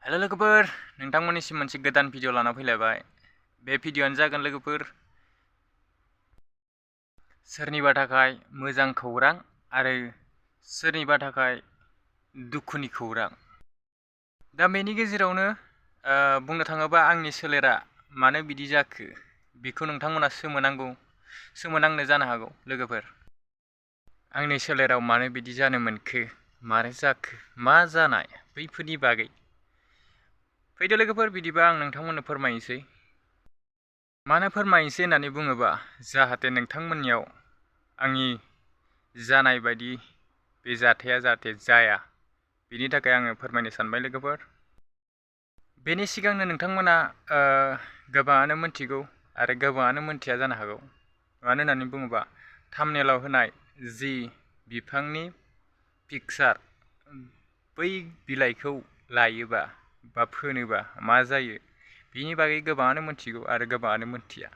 Hello लोगोफोर, नोंथांमोननिसिम मोनसे गोदान भिडिअ लाना फैलायबाय। बे भिडिअआनो जागोन लोगोफोर सोरनिबा थाखाय मोजां खौरां आरो सोरनिबा थाखाय दुखुनि खौरां। दा बेनि गेजेरावनो बुंनो थाङोबा आंनि सोलेरा मानो बिदि जाखो बेखौ नोंथांमोना सोमोनांनो जानो हागौ लोगोफोर। आंनि सोलेराव मानो बिदि जानो मोनखो, मानो जाखो, मा जानाय, बैफोरनि बागै फैदो लोगोफोर, बिदिबा आं नोंथांमोननो फोरमायनोसै। मानो फोरमायनोसै होननानै बुङोबा जाहाथे नोंथांमोननियाव आंनि जानाय बायदि बे जाथाया जाहाथे जाया, बेनि थाखाय आङो फोरमायनो सानबाय लोगोफोर। बेनि सिगांनो नोंथांमोना गोबाङानो मोनथिगौ आरो गोबाङानो मोनथिया जानो हागौ। मानो होननानै बुङोबा थाम्बनेलाव होनाय जि बिफांनि पिकचार, बै बिलाइखौ लायोबा बा फोनोबा मा जायो बेनि बागै गोबाङानो मोनथिगौ आरो गोबाङानो मोनथिया।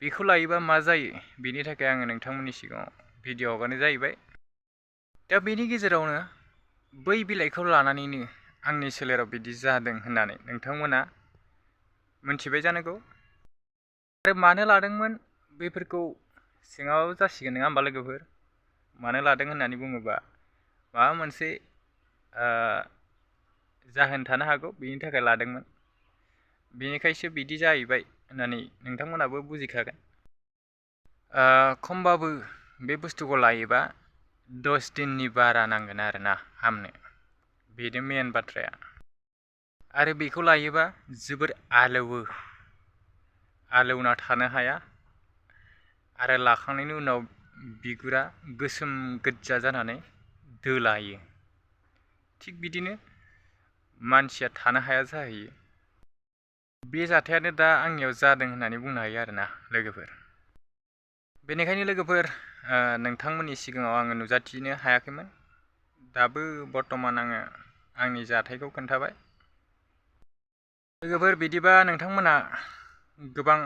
बेखौ लायोबा मा जायो बेनि थाखाय आङो नोंथांमोननि सिगाङाव भिडिअ हगारनाय जाहैबाय। दा बेनि गेजेरावनो बै बिलाइखौ लानानैनो आंनि सोलेराव बिदि जादों होननानै नोंथांमोना मोनथिबाय जानांगौ। आरो मानो लादोंमोन बेफोरखौ सोङाबाबो जासिगोन, नङा होमबा लोगोफोर? मानो लादों होननानै बुङोबा माबा मोनसे जाहोन थानो हागौ, बेनि थाखाय लादोंमोन। बेनिखायसो बिदि जाहैबाय होननानै नोंथांमोनाबो बुजिखागोन। खमबाबो बे बुस्थुखौ लायोबा 10 दिननि बारा नांगोन आरोना हामनो, बेनो मेन बाथ्राया। आरो बेखौ लायोबा जोबोर आलौना थानो हाया आरो लाखांनायनि उनाव बिगुरा गोसोम गोज्जा जानानै दोलायो। थिग बिदिनो मानसिया थानो हाया जाहैयो। बे जाथायानो दा आंनियाव जादों होननानै बुंनो हायो आरोना लोगोफोर। बेनिखायनो लोगोफोर नोंथांमोननि सिगाङाव आङो नुजाथिनो हायाखैमोन। दाबो बर्थमान आङो आंनि जाथायखौ खोन्थाबाय लोगोफोर। बिदिबा नोंथांमोना गोबां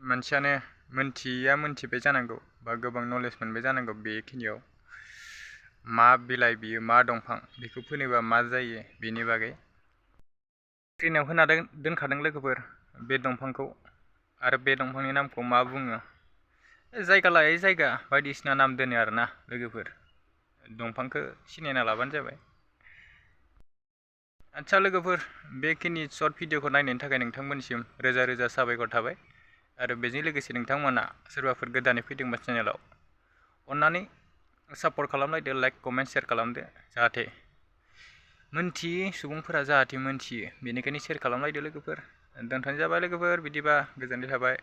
मानसियानो मोनथियैया मोनथिबाय जानांगौ बा गोबां नलेज मोनबाय जानांगौ बेखिनियाव। मा बिलाइ बियो, मा दंफां, बेखौ फोनोबा मा जायो बेनि बागै स्क्रिनाव होना दोनखादों लोगोफोर बे दंफांखौ आरो बे दंफांनि नामखौ मा बुङो। जायगा लायै जायगा बायदिसिना नाम दोनो आरोना लोगोफोर, दंफांखौ सिनायना लाबानो जाबाय। आदसा लोगोफोर, बेखिनि सर्ट भिडिअखौ नायनायनि थाखाय नोंथांमोननिसिम रोजा रोजा साबायखर थाबाय। आरो बेजों लोगोसे नोंथांमोना सोरबाफोर गोदानै फैदोंबा चेनेलाव अन्नानै सापर्ट खालामलायदो, लाइक, कमेन्ट, शेयार खालामदो, जाहाथे मोनथियै सुबुंफोरा जाहाथे मोनथियो। बेनिखायनो शेयार खालामलायदो लोगोफोर। दोनथ'नाय जाबाय लोगोफोर, बिदिबा गोजोननाय थाबाय।